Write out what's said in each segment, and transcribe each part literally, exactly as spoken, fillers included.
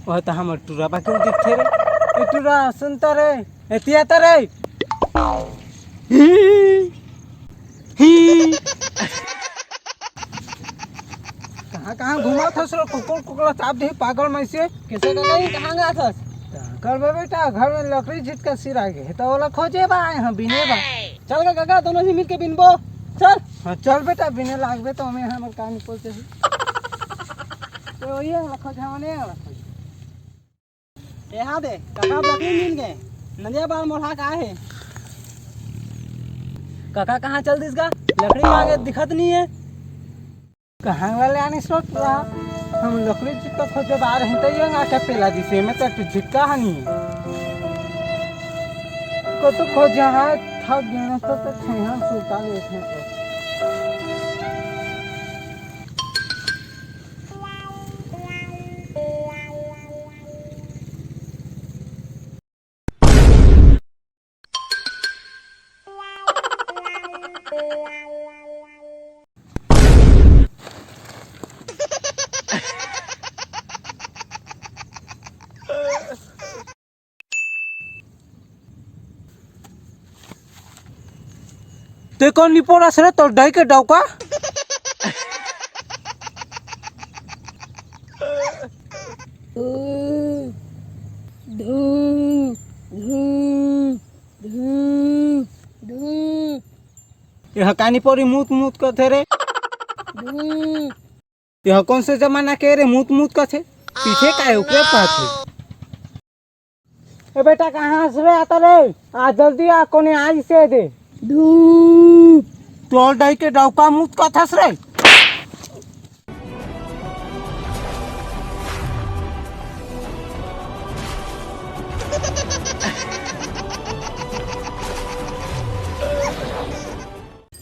ओह त हमर टूरा बा के दिखथे रे। ए टूरा, सुन त रे, एती आ त रे। ही, ही। कहाँ, कहाँ घूमत हस रे, कुकुर, कुकुर चाप देही पागल मइसे। कइसे का कहीं, कहाँ गा थस? का करबे बेटा, घर में लकड़ी झिटका सिरा गे, त ओला खोजे बर आए हँव, बिने बर। चल गा काका, दोनों झी मिलके बिनबो। चल। हाँ, चल बेटा, बिने लागबे त ओमे हमर का निकलथे। तो ये वाला खोज, हाँ, ये वाला खोज। ए हाँ दे, काका लकड़ी मिल गे। नदिया पार मोर हा का हे। काका कहाँ चल दिस गा? लकड़ी मांगे दिखत नहीं हे। कहाँ वाले आने सोच रहा? हम लकड़ी झिटका खोजे बाहर हैं, तो ये आके पेला दिसे में तो झिटका हनी। कतो खोज यहाँ थक गए ना, तो, तो छेहा सुता लेते हैं। ते कोन निपोरा से रे, तोर दाई के डौका? धू, धू, धू, धू, धू। ये ह कानी पोरी मूत मूत कथे रे। धू। ये ह कोन से जमाना के रे, मूत मूत कथे? पीछे का हे, ओकरे पाछे। ए बेटा, कहाँ हस रे? आता रे, आ जल्दी आ, कोने आइसे दे। धू। तोर दाई के डौका मूत कथस रे।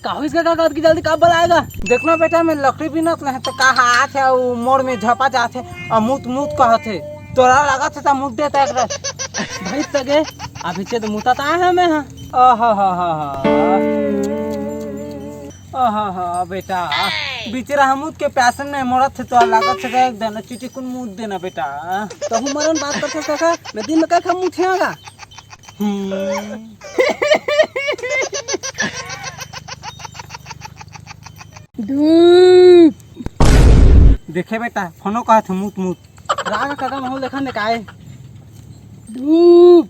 का होइस गा काका, अतकी जल्दी काबर आए गा? देख ना बेटा, मैं लकड़ी बीनत रहें त का हाथ हे, अउ मोर में झपा जाथे, अउ मूत मूत कहत हे। तोला लागत हे त मूत देता एकरा। भाई सगे, अभी से तो मूता त आए हँव मैं हा। ओहो हो हो हो। ओहो हो बेटा, बिचरा ह मूत के प्यास नहीं मरत हे, तोला लागत हे एक दाना चिटिकुन मूत देना बेटा। तहूँ मरन बात करथस काका, मैं दिन में कई खा मूत हे गा। हम्म। धूप। देखे बेटा, फोनो कहत हे मूत मूत। राग कदम हो लेखा ने काय। धूप।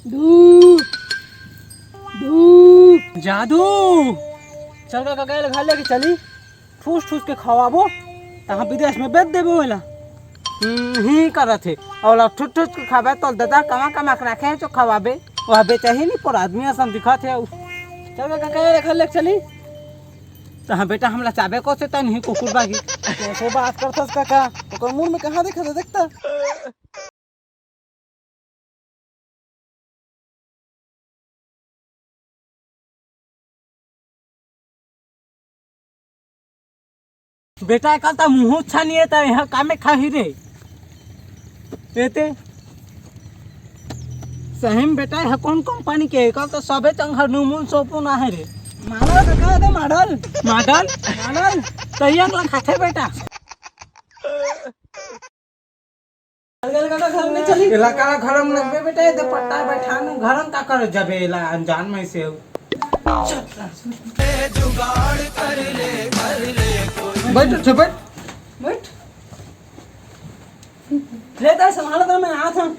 धूप। धूप। जादू। चल का गए घर लेके चली। ठूस ठूस के खवाबो, तहाँ विदेश में बेच देबो एला। हम्म, ही करत हे। ओला ठूस ठूस के खाबे, तोर ददा कमा कमा के राखे हे, जो खवाबे। वह बेचही नहीं, पर आदमी असन दिखत हे। चल बेटा, कहे रे, घर ले चली। तहाँ बेटा, हमला चाबे को से तन ही कुकुर बागी। कैसे बात करथस काका? ओकर मुंह में कहाँ देखा था, देखता? बेटा, एकर त मुँह छानिए त यहाँ कामे खाही रे। एते सही में बेटा, यह कौन कंपनी के? एकर त सबे चंग हरनुमुन सोपुन आहे रे। माडल का का दे माडल? माडल? माडल? त ये अगला खाथे बेटा। अलग अलग का घर में चली। इलाका घर में लगबे बेटा, ये दे पट्टा बैठा नु, घर में का कर जाबे, इला अनजान में से हो। बैठ, उठ, बैठ। बैठ। ले, तार संभाल, तार मैं हाथ हम।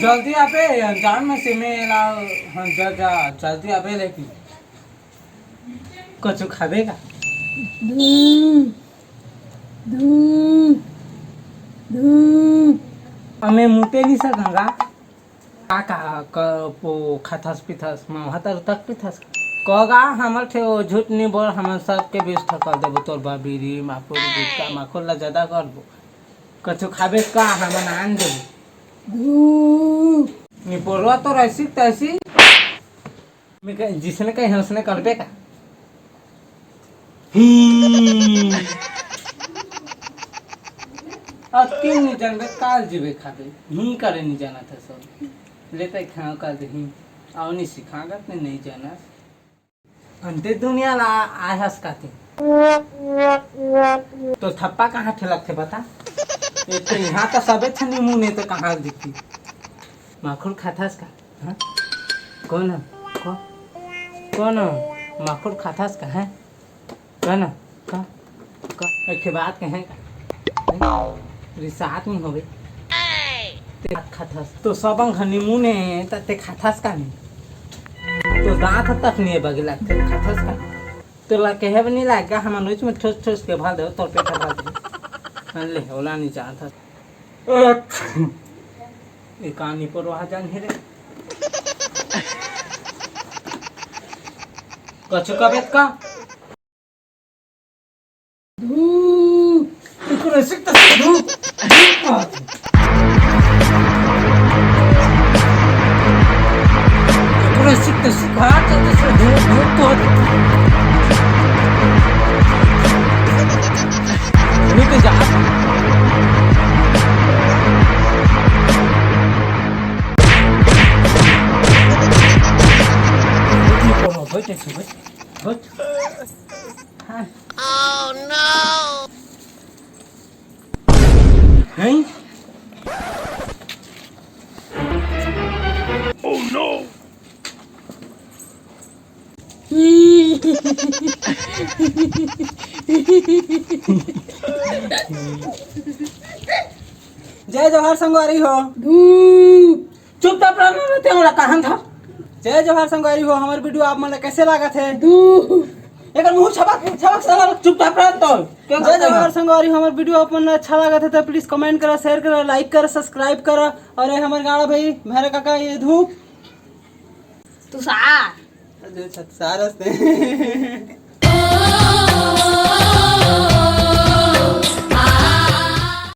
जल्दी आबे, अनजान में से मैं ला, हाँ, जा, जा, जल्दी आबे लेकिन। कछु खाबे का? धू, धू, धू। अमे मुते नहीं सकंगा। का, का, क-, पो खाथस पीथस, मवा तर तक पीथस। कगा हमर ठे ओ झूठ नहीं बोल, हमन सबके बीस ठकल देबो तोर बा बीड़ी, मापुर, गुटखा, माखुर ला ज्यादा करबो। कछु खाबे का, हमन आन देबो। धू। निपोरवा तो ऐसी तैसी। मैं कह, जिसने कही उसने करबे का? हम्म। अब क्यों नहीं जानबे, काल जीबे खाबे। ही करे नहीं जाना था सब। लेते खाओ काल दे ही। आओ नहीं सिखागत ने नहीं जाना। अंते दुनिया ला आय हस काते। तो थप्पा कहाँ ठेलक थे बता? ए, तो यहाँ तो सबे छ निमून हे, तो कहाँ दिखी? माखुर खाथस का? हाँ? कौन हे? को-, कौन हे? माखुर खाथस का, हैं? कह ना, का? का? एक ठे बात कहें का? रिसात नहीं होवे। ते खाथस। तो सब अंग निमून हे, त ते खाथस का नहीं? तो दांत तक नहीं हे बगला, ते खाथस का? तोला कहे भी नहीं लागे, हम अनुज में ठोस ठोस के भर दे, तोर पेट भर दे। ले, ओला नहीं जानत। ए, कहानी पर वहाँ जान हे रे। कछु कबेत का? धू, एकरो सिक त धू, धू, एकरो सिक त सिक, हाथ त से धू, धू, तो रुक जा। बैठ, बैठ, बैठ, बैठ। हाँ। हैं? जय जोहार संगवारी हो। धू। चुपचाप रहना रहते, हमरा कहन था। जय जोहार संगवारी हो, हमर वीडियो आप मन ला कैसे लागत हे? धू। एकर मुंह छपक, छपक साला, चुपचाप रह तो। जय जोहार संगवारी हो, हमर वीडियो आप मन ला अच्छा लागत हे तो please comment करा, share करा, like करा, subscribe करा। और ये हमर गाड़ा भाई, मेहरा काका, ये धूप। तुषार। अरे छत सारस ते।